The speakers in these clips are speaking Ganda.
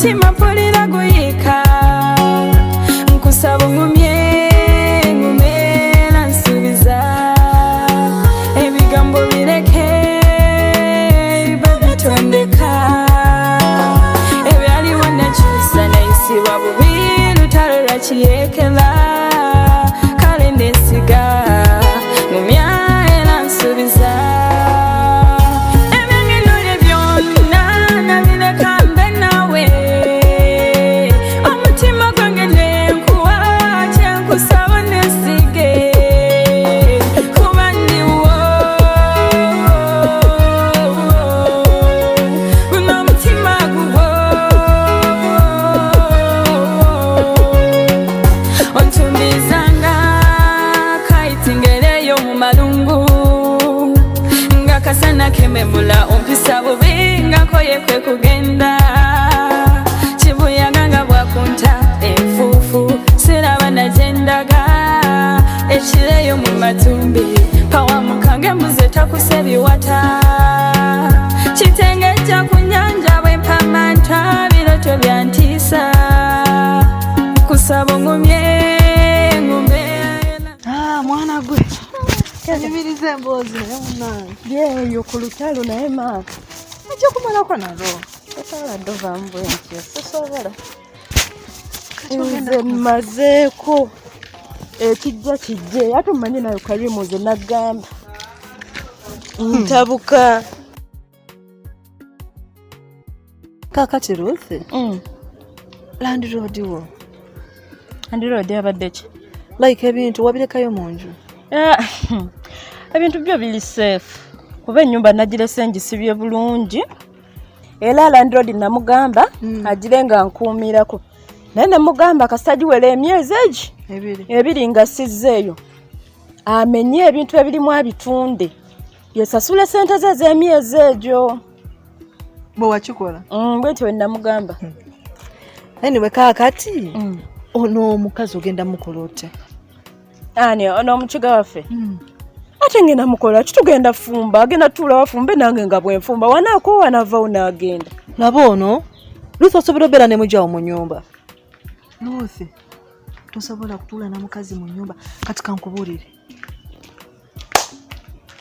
Omutima mpulira guyiika, nkusaba ongumye, ngumye era nsuubiza. Ebigambo bireke, baby, tondeka. Ebyaliwo nekyusa, nayisibwa bubi, lutalo lwakiyekera. Kale nesiga, ngumya era nsuubiza. Ebyange nolye byonna nabireka mbe naawe. Omutima gwange nenkuwa, kyenkusaba nesige, kuba ndiwo. Guno omutima guwo. Ontumbizanga kayitingereyo mu malungu, nga kasana kememula. Ompisa bubi, nga nkoye kwe kugenda. Kibuyaga nga bwakunta enfuufu, siraba nagendaga. Ekireyo mu matumbi pawamukange, mbuze takuse biwata. Kitengejja ku nyanja bwe mpamanta, biroto byantiisa. Kusaba ongumye, ngumye. Ah, mwana gwe yanyumiriza emboozi, naye munange. Byeyo ku lutalo, naye maama. Ajja kumalako nalwo. Tosobola dovaamu bwe ntyo, sosobola. Kati ogenda Nze mmazeeko, ekijja kijje. Ate omanyi nayo Karimu, nze naggamba ntabuka. Kaakati Ruth, landlord wo. Landlord abadde ki? Like ebintu wabirekayo mu nju? Ah, ebintu byo biri safe, kuba ennyumba nagirese ngisibye bulungi, era landlord namugamba agire nga nkuumirako, naye namugamba kasita giwera emyezi egi 2 2 nga sizzeeyo, amenye ebintu ebirimu abitunde, yesasule sente ze ez'emyezi egyo. Bwe wakikola? Bwentyo bwe namugamba. Anyway, kaakati ono omukazi ogenda mukola otya? Ani ono? Omukiga waffe? Ate ngenda mukola ki? Tugenda fumba, agenda tuula wafumbe nange nga bwenfumba. Wanaakoowa navawo n'agenda. Laba ono Ruth, osobola obeera ne mujjawo mu nyumba? Ruth, tosobola kutuula na mukazi mu nyumba. Kati kankubuulire,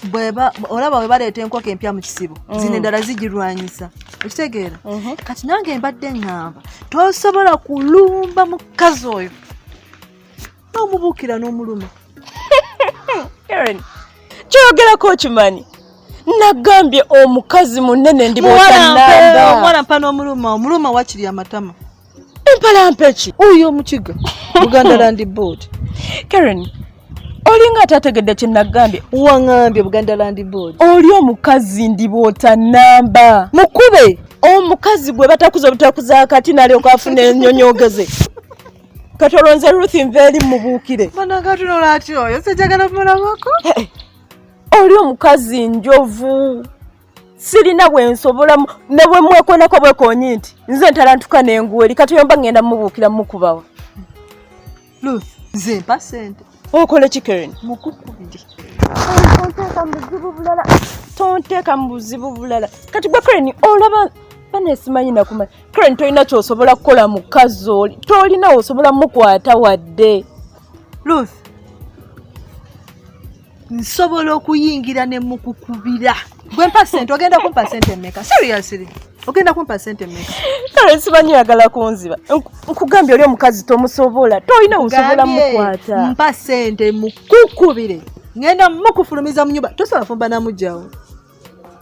bweba olaba bwe baleeta enkoko empya mu kisibo, zino endala zigirwanyisa, okitegeera? Kati nange mbadde ŋŋamba tosobola kulumba mukazi oyo n'omubuukira n'omuluma. Karen, kyoyogerako okimanyi? Nagambye omukazi munene, ndi bwotanamba. Omuwala mpa n'omuluma, omuluma wakiri amatama. Empalampe ki? Oyo omukiga, Buganda Land Board. Karen, olinga atategedde kye nagambye. Waŋŋambye Buganda Land Board. Oli omukazi ndiboota namba. Mukube. Omukazi gwe batakuza obutakuza akati nalyoka afuna enyonyogeze. Kati olwo nze Ruth nva eri mubuukire? Banagatunula ati oyo sejagala mulabako. Oli omukazi njovu, sirina bwe nsobola ne bwe mwekonako bwekonyi nti nze ntalantuka nenguweri. Kati yomba ngenda mubuukira mukubawa. Ruth, nze mpa sente. Okole ki, Karen? Mukukubiri. Tonteeka mu buzibu bulala, tonteeka mu buzibu bulala. Kati gwe Karen, olaba banesimanyi nakumanya. Karen, tolina kyosobola kukola mukazi oli, tolina osobola mukwata wadde. Ruth, nsobola okuyingira ne mukukubira. Gwe mpa sente. Ogenda kumpa sente mmeka? Seriously, ogenda kumpa sente mmeka? Kale simanyi yagala kunziba. Nkugambye oli omukazi tomusobola, tolina osobola Gambye, mukwata. Mpa sente mukukubire, ngenda mukufulumiza mu nyumba. Tosobola fumba namugjawo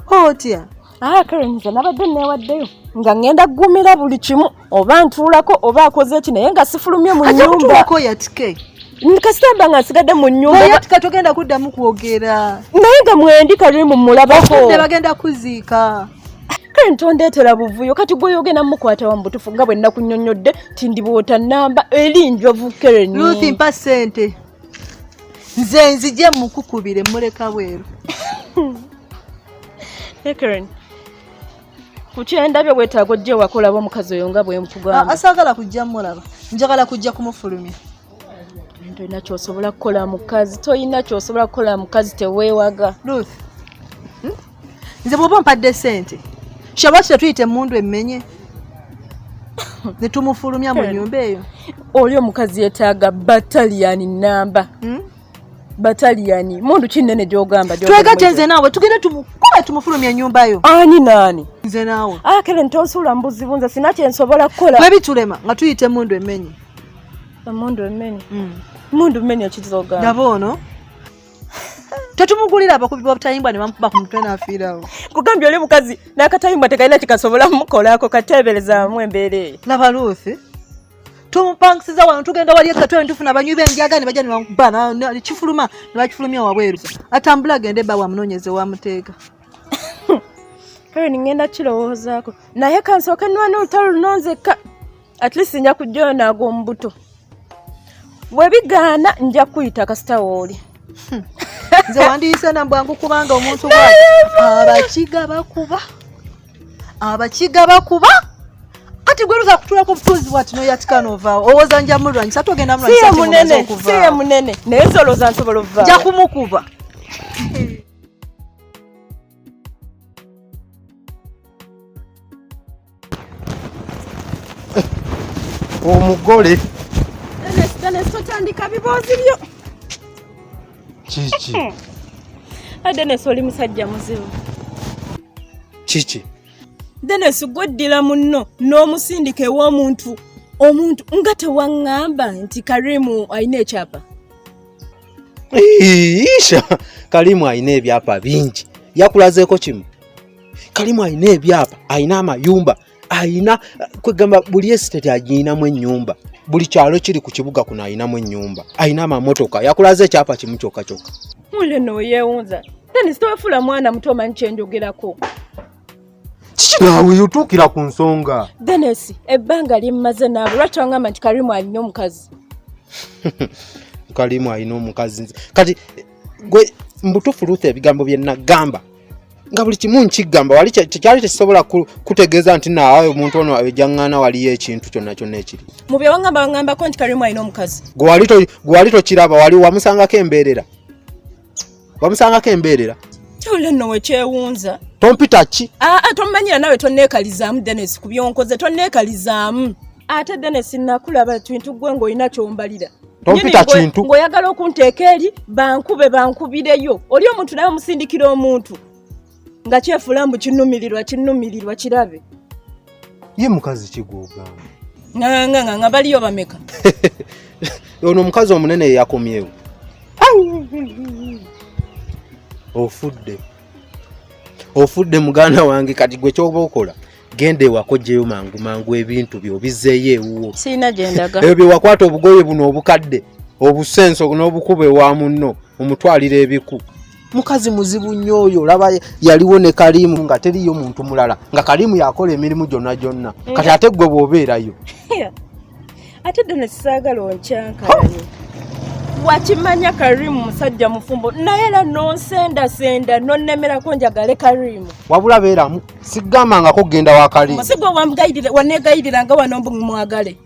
otya? Ah, Karen, nze nabadde neewaddeyo nga ngenda kugumira buli kimu, oba ntuulako oba akoze eki, naye nga sifulumye mu Ajja nnyumba. kutuulako yatike. Kasita mba nga nsigadde mu nnyumba. Oyatika, togenda kuddamu kwogera. Naye nga mwendi Karimu mulabako. Ofudde, bagenda kuziika. Karen, tondeetera buvuyo. Kati gwe ogenda mukwata wa mubutuufu, nga bwe nakunnyonnyodde ti ndiboota namba eri njovu, Karen. Ruth, mpa sente, nze nzije mukukubire, muleka bweru. Ne Karen, ku kyendabye weetaaga ojja ewaka olaba omukazi oyo nga bwe nkugamba. Asaagala kujja mulaba, njagala kujja kumufulumya. Tolina kyosobola kukola mukazi, tolina kyosobola kukola mukazi, teweewaga. Ruth, Nze bw'oba ompadde sente, shabaki tetuyita emundu emmenye. Ne tumufulumya mu nyumba eyo. Oli omukazi yetaaga bataliyani namba. Bataliyani mundu kinene gyogamba. Twegatte nze naawe tugende tumukube tumufulumya ennyumba yo. Ani naani? Nze naawe. Ah, Karen tonsuula mu buzibu, nze sina kye nsobola kukola. Bwe bitulema nga tuyita emmundu emmenye. Emundu emmenye? Mundu mmenye okizogamba. Ndaba ono tetumugulira abakubi b'obutayimbwa ne bamukuba ku mutwe n'afiirawo. Kugambye oli mukazi n'akatayimbwa tekalina kikasobola mumukolako, kateeberezaamu embeera eyo. Laba Ruth, tumupangisiza wano, tugenda wali ekatwe ntufuna abanywi b'enjaga ne bajja ne bamukuba kifuluma ne bakifulumya wabweru. Atambula agende ebba wamunoonyeze wamuteeka. Karen ngenda kirowoozaako naye kansooke nnwane olutalo luno nzekka. At least nja kujjayo n'ag'omubuto. Bwe bigaana nja kuyita kasita wooli. Nze wandiyise na bwangu kubanga omuntu bw'ati abakiga bakuba. Abakiga bakuba. Kati gwe luza kutuulako obutuuzi bw'ati n'oyatika n'ovaawo. Owooza nja mulwanyisa ate ogenda mulwanyisa ati mumaze okuvaawo. Siye munene naye nze olowooza nsobola okuvaawo. Nja kumukuba. Omugole. Dennis, totandika biboozi byo. Kiki? Dennis oli musajja muzibu. Kiki? Dennis gweddira munno n'omusindika ew'omuntu omuntu nga tewaŋŋamba nti Karimu alina ekyapa. Isha, Karimu alina ebyapa bingi. Yakulazeeko kimu. Karimu alina ebyapa, alina amayumba, alina kwegamba buli estate agiyinamu ennyumba. Buli kyalo kiri ku kibuga kuno alinamu ennyumba. Alina amamotoka. Yakulaze ekyapa kimu kyokka kyokka. Mule nno yeewunza. Dennis towefuula mwana muto omanyi kye njogerako. Kiki naawe otuukira ku nsonga? Dennis, ebbanga lye mmaze naawe lwaki wangamba nti Karimu alina omukazi? Karimu alina omukazi. Kati gwe mbutuufu Ruth ebigambo bye nagamba nga buli kimu nkigamba wali kyali tekisobola kutegeeza nti naawe omuntu ono ejjaŋŋaana waliyo ekintu kyonna kyonna ekiri. Mu bye wangamba wangambako nti Karimu alina omukazi. Gwe wali tokiraba, wali wamusangako embeerera. Wamusangako embeerera. Kyole nno wekyewunza. Tompita ki? Aa, tommanyira naawe tonneekalizaamu Dennis ku byonkoze, tonneekalizaamu. Ate Dennis nakulaba kintu gwe ng'olina ky'ombalira. Tompita kintu. Ng'oyagala okunteeka eri bankube bankubireyo. Oli omuntu naye omusindikira omuntu nga kyefuula mbu kinnumirirwa kinnumirirwa kirabe. Ye mukazi ki gw'ogamba? Nga nga baliyo bameka? Ono omukazi omunene ye yakomyewo. Ofudde. Ofudde muganda wange kati gwe ky'oba okola. Genda ewako ggyeyo mangu mangu ebintu byo obizzeeyo ewuwo. Sirina gye ndaga. Ebyo bye wakwata obugoye buno obukadde, obusenso n'obukuba ewa munno, omutwalira ebiku. Mukazi muzibu nnyo oyo, olaba yaliwo ne Karimu nga teriyo muntu mulala, nga Karimu yakola emirimu gyonna gyonna. Kati ate ggwe bw'obeerayo. Ate Dennis saagala onkyankalanye. Wakimanya Karimu musajja mufumbo naye era nonsendasenda nonnemerako njagale Karimu. Wabula beeramu, sigambangako kugenda wa Karimu. Si gwe wanneegayiriranga wano mbu mwagale.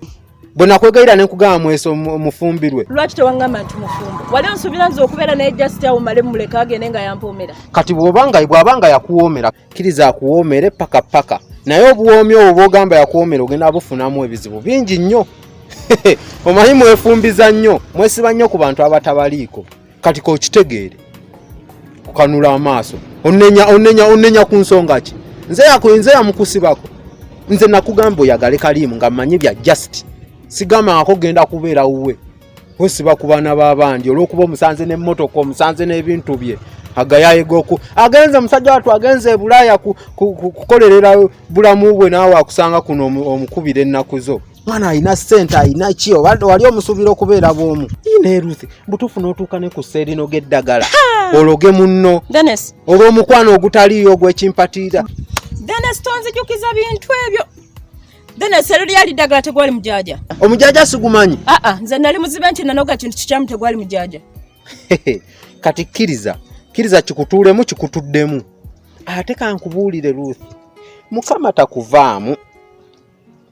Bwe nakwegayirira ne nkugamba mweso mufumbirwe. Lwaki tewangamba nti mufumbo? Wali onsuubira nze okubeera naye just awo mmale mmuleke agende nga yampoomera. Kati bw'obanga yakuwoomera, kkiriza akuwoomere paka paka. Naye obuwoomi obwo bw'ogamba yakuwoomera ogenda bufunamu ebizibu bingi nnyo. Omanyi mwefumbiza nnyo, mwesiba nnyo ku bantu abatabaliiko. Kati k'okitegeere. Kukanula amaaso. Onnenya ku nsonga ki? Nze yamukusibako. Nze nakugamba oyagale Karimu nga mmanyi bya just. Sigambangako genda kubeera wuwe. Wesiba ku baana b'abandi olw'okuba omusanze n'emmotoka, omusanze n'ebintu bye. Agayaye goku. Agenze musajja wattu agenze e Bulaaya kukolerera bulamu bwe naawe akusanga kuno omukubira ennaku zo. Mwana alina ssente alina ki wali omusuubira okubeera bw'omu. Ine Ruth, butuufu n'otuuka ne ku sseerino g'eddagala. Ologe munno. Dennis. Olw'omukwano ogutaliiyo ogw'ekimpatiira. Dennis tonzijukiza bintu ebyo. Dennis eryo lyali ddagala tegwali mujaaja. Omujaaja sigumanyi. Aa, nze nali muzibe nti nanoga kintu kikyamu tegwali mujaaja. Kati kkiriza, kkiriza kikutuulemu kikutuddemu. Ate kankubuulire Ruth, Mukama takuvaamu.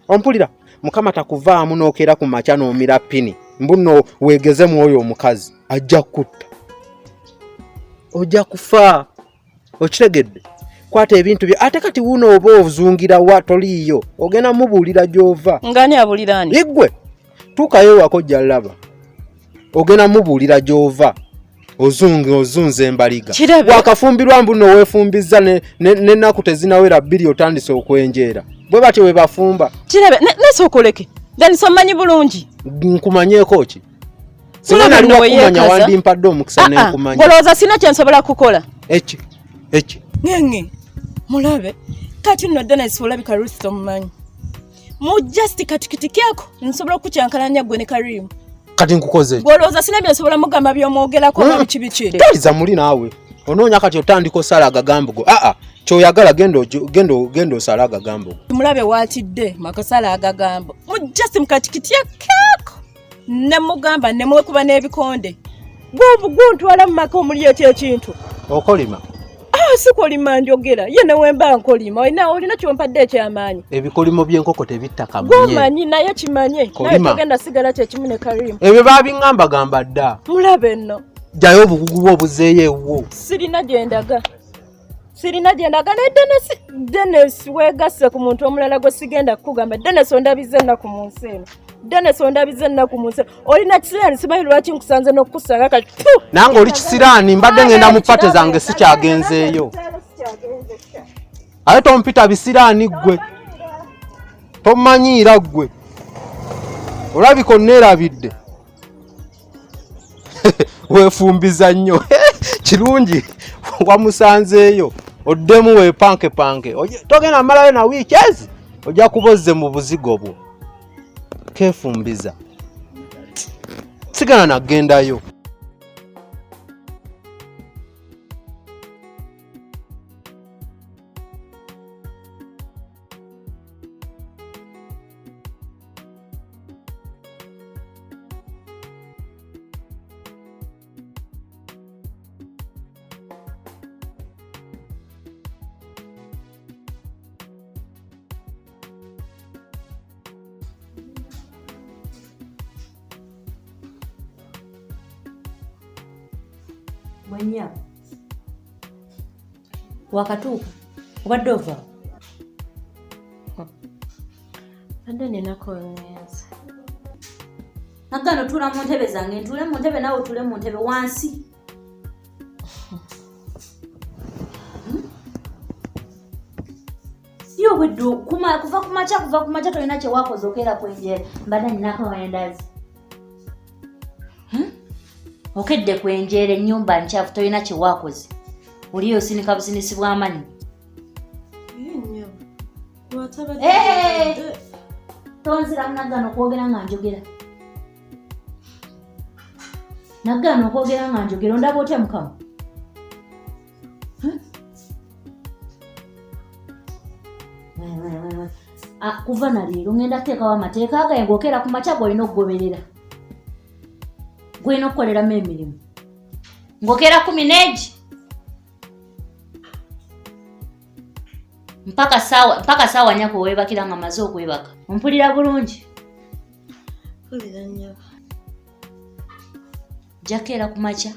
Ompulira? Mukama takuvaamu n'okeera ku makya n'omira ppini. Mbu nno weegeze mu oyo omukazi, ajja kukutta. Ojja kufa. Okitegedde? Kwata ebintu byo. Ate kati wuno oba ozungira wa toliiyo. Ogenda mubuulira gy'ova. Ngani abulira ani? Igwe. Tuukayo ewaka ojja laba. Ogenda mubuulira gy'ova. Ozunge ozunze embaliga. Wakafumbirwa mbu nno weefumbizza n'ennaku tezinawera 2 otandise okwenjeera. Bwe batyo bwe bafumba. Kirabe nesooka oleke. Then somanyi bulungi. Nkumanyeeko ki? Singa nali wakumanya wandimpadde omukisa ne nkumanya. Olowooza sina kye nsobola kukola. Eki eki. Ngenge mulabe kati nno Dennis olabika Ruth tomumanyi. Mu just katikiti kyako nsobola okukyankalanya gwe ne Karim. Kati nkukoze ki? Olowooza sina bye nsobola mugamba by'omwogerako oba biki biki. Toliza muli naawe. Onoonya kati otandika osala agagambo go. Aa kyoyagala genda osala agagambo go. Mulabe waatidde makasala agagambo. Mu just mu katikiti kyako. Ne mugamba ne mwekuba n'ebikonde. Guntwala mu maka omuli ekyo ekintu. Okolima? Sikolima njogera. Ye ne wemba nkolima. Olina kyompadde ekyamaanyi. Ebikolimo by'enkoko tebitta kamunye. Gwomanyi naye kimanye. Naye togenda sigala kye kimu ne Karim. Ebyo babiŋŋamba gamba dda. Mulabe nno. Jjayo obugugu bwo obuzeeyo ewuwo. Sirina gye ndaga. Sirina gye ndaga naye Dennis weegasse ku muntu omulala gwe sigenda kukugamba. Dennis ondabiza ennaku mu nsi eno. Dennis ondabiza ennaku mu nsi eno. Olina kisiraani simanyi lwaki nkusanze n'okukusanga kati. Nange oli kisiraani mbadde ngenda mu pate zange sikyagenzeeyo. Ate tompita bisiraani ggwe. Tomanyiira ggwe. Olabika onneerabidde. Weefumbiza nnyo. Kirungi wamusanzeeyo. Oddemu weepankepanke. Togenda malayo na wiiki ezi ojja kuba ozze mu buzigo bwo. Keefumbiza. Sigala nagendayo. Bwenya wakatuuka obadde ova? Badde ninako ngenze. Nagano tuula mu ntebe zange, ntuule mu ntebe naawe otuule mu ntebe wansi. Yo obwedde kuva ku makya tolina kye wakoze okeera kwenjeera. Mbadde ninako wendazi. Okedde kwenjeera ennyumba nkyafu tolina kye wakoze. Oli osinika businisi bw'amanyi. Tonziramu nagaana okwogera nga njogera. Nagaana okwogera nga njogera ondaba otya mukama? Kuva na leero ngenda kuteekawo amateeka gange ng'okeera ku makya g'olina okugoberera. Gw'olina okukoleramu emirimu. Ng'okeera 11 mpaka saawa 4 weebakira nga maze okwebaka. Ompulira bulungi? Mpulira nnyo. Jja keera ku makya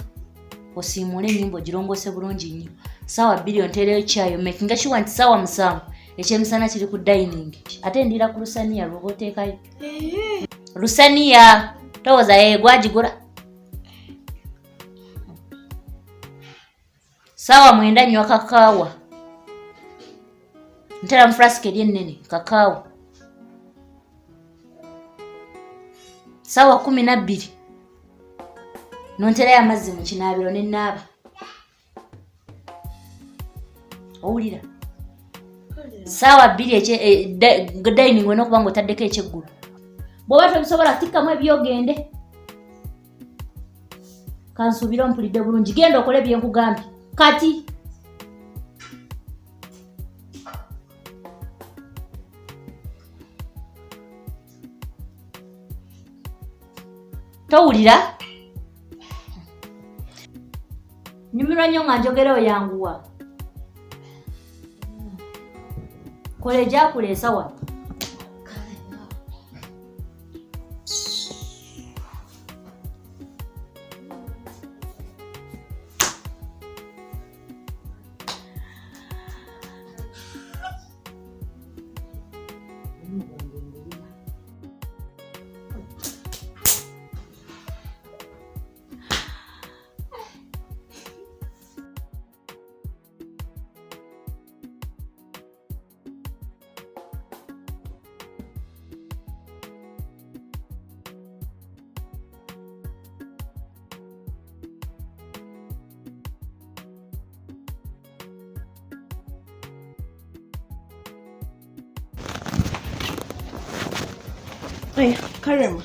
osiimuule ennyumba ogirongose bulungi nnyo. Saawa 2 onteereyo kyayo making sure nti saawa 7 ekyemisana kiri ku dining. Ate ndira ku lusaniya lw'oba oteekayo. Lusaniya towooza ye gwagigula. Saawa 9 nywa kakaawa. Ntera mu flask eri ennene kakaawa. Saawa 12 nonterayo amazzi mu kinaabiro ne naaba. Owulira? Saawa 2 dining olina okuba ng'otaddeko ekyeggulo. Bw'oba tobisobola tikkamu ebyogende. Kansuubire ompulidde bulungi. Genda okole bye nkugambye. Kati towulira? Nyumirwa nnyo nga njogera oyanguwa. Kola egyakuleesa wano. Karim.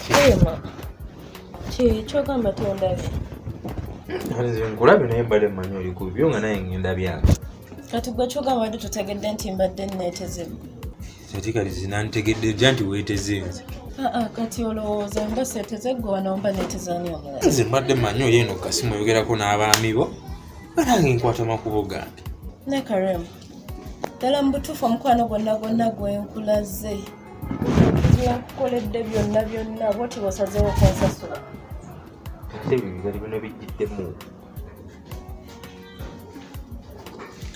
Karim. Ki kyogamba tondabye. Nze nkulabye naye mbadde mmanyi oli ku byo nga naye ngenda byange. Kati gwe kyogamba wadde totegedde nti mbadde nneeteze. Kati kati zinantegedde jja nti weeteze nze. Kati olowooza mba seeteze gwe wano mba neeteze ani omulala? Nze mbadde mmanyi oli eno kasimu oyogerako n'abaami bo, banange nkwata makubo gange. Ne Karim, ddala mu butuufu omukwano gwonna gwonna gwe nkulaze. Byenkukoledde byonna byonna bw'oti bw'osazeewo okunsasula. Ate ebyo ebigalo bino bijjiddemu.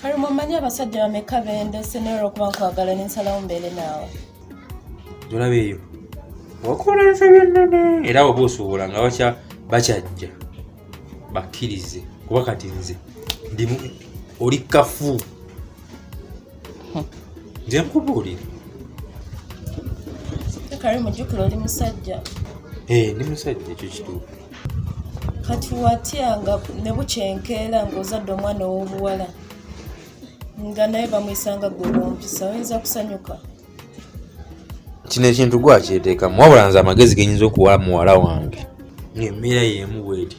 Karim, omanyi abasajja bameka bendese naye olw'okuba nkwagala ne nsalawo mbeere naawe. Olaba eyo wakola ensobi ennene era oba osobola nga bakyajja bakkirize kuba kati nze ndi oli kafu. Nze nkubuulira. Karim, jjukira oli musajja. Ndi musajja ekyo kituufu. Kati watya nga ne bukyenkeera ng'ozadde omwana ow'obuwala nga naye bamuyisanga gwe bwompisa, oyinza kusanyuka? Kino ekintu gwakyeteekamu wabula nze amagezi genyinza okuwa muwala wange ng'embeera y'emu bw'eti.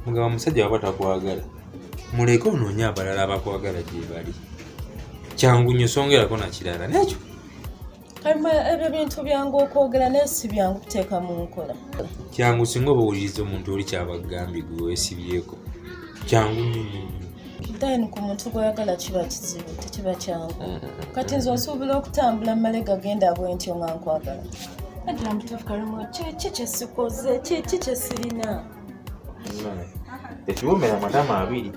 Mugamba omusajja bw'aba takwagala muleke onoonye abalala abakwagala gye bali. Kyangu nnyo songerako na kirala n'ekyo. Karim, ebyo bintu byangu okwogera naye si byangu kuteeka mu nkola. Kyangu singa oba owuliriza omuntu oli kyabagambye gwe weesibyeko. Kyangu nnyo nnyo nnyo. Then ku muntu gw'oyagala kiba kizibu, tekiba kyangu. Kati nze osuubira okutambula mmale gagenda bwe ntyo nga nkwagala. Ddala mutuufu Karim, ki kye sikoze, ki kye sirina? Ekiwomera amatama abiri.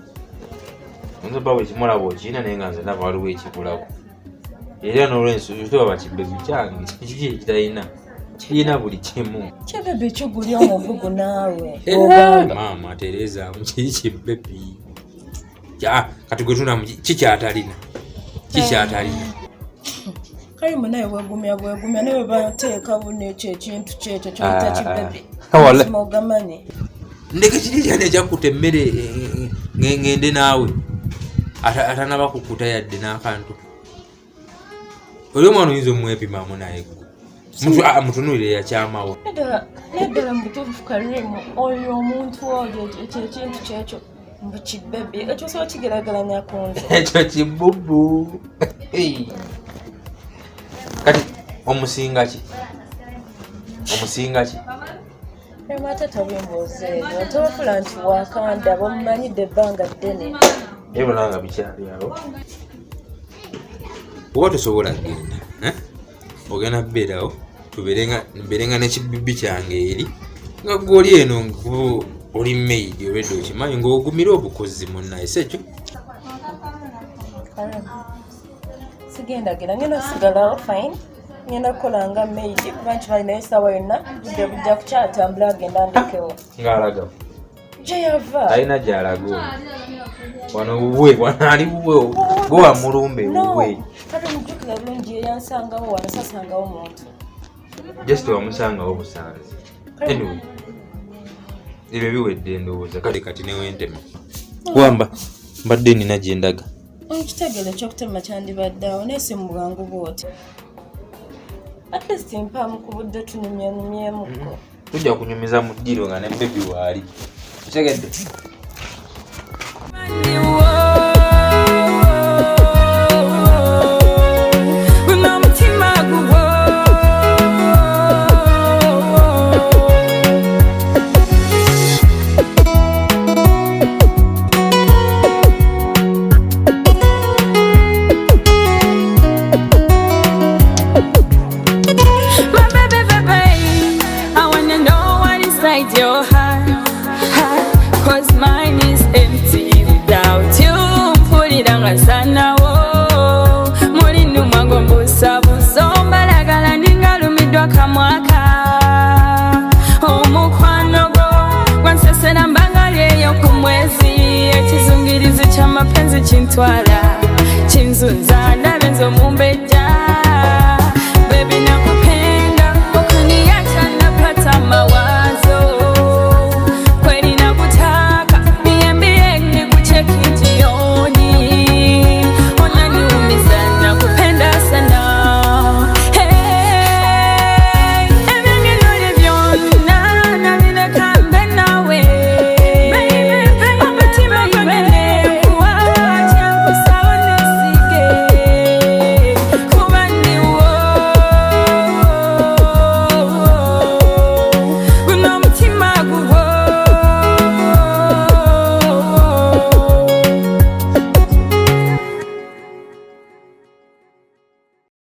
Nze bba bwe kimulaba okirina naye nga nze ndaba waliwo ekibulako. Era n'olw'ensonga tolaba kibebi kyange kiki ekitalina kirina buli kimu. Kibebi kiguli omugugu naawe. Maama tereezaamu kiri kibebi. Kati gwe tunamu kikyatalina. Kikyatalina. Karim naye weegumya bwegumya naye bateeka buno ekyo ekintu kyekyo ky'oyita kibebi. Mazima ogamanyi. Ndeke kiri kyane ekyakuta emmere ngende naawe. Atanaba kukuta yadde n'akantu. Oli omwana oyinza omwepimamu naye gwe. Mutunuulire yakyamawo. Naddala mu butuufu Karim, oyo omuntu oyo ekyo ekintu kyekyo mbu kibebi ekyo osobola kigeraageranya ku nze. Ekyo kibubu. Kati omusinga ki? Omusinga ki? Karim, ate tobimbuuza ebyo, tobafula nti wakanda bamumanyidde ebbanga ddene. Ebyo nanga bikyali awo. Oba tosobola kugenda, ogenda kubeerawo mbeerenga n'ekibibi kyange eri nga gwe oli eno oli maid obedde okimanyi ng'ogumira obukozi munnaye si ekyo? Karim, sigenda genda, ngenda kusigalawo fine. Ngenda kukola nga maid kuba nkimanyi naye essaawa yonna budde bujja kukyatambula agenda ndekewo. Ng'alaga. Gye yava. Talina gy'alaga ono. Wano wuwe, wano ali wuwe, gwe wamulumbe wuwe. Kati mujjukira bulungi yansangawo wano sasangawo muntu. Just wamusangawo busanzi. Anyway, ebyo biwedde ndowooza kale kati ne wentema. Wamba mbadde nina gye ndaga. Nkitegeera ekyokutema kyandibadde awo naye si mu bwangu bw'oti. At least mpaamu ku budde tunyumyenyumyemuko. Tujja kunyumiza mu ddiiro nga ne bebi waali. Okitegedde? Your heart, cause mine is empty without you. Mpulira nga nsanawo muli nnumwa ng'ombuusabuusa ombalagala ningalumiddwa kamwaka. Omukwano gwo gwansesera mbanga lyeyo ku mwezi, ekizungirizi ky'amapenzi kintwala.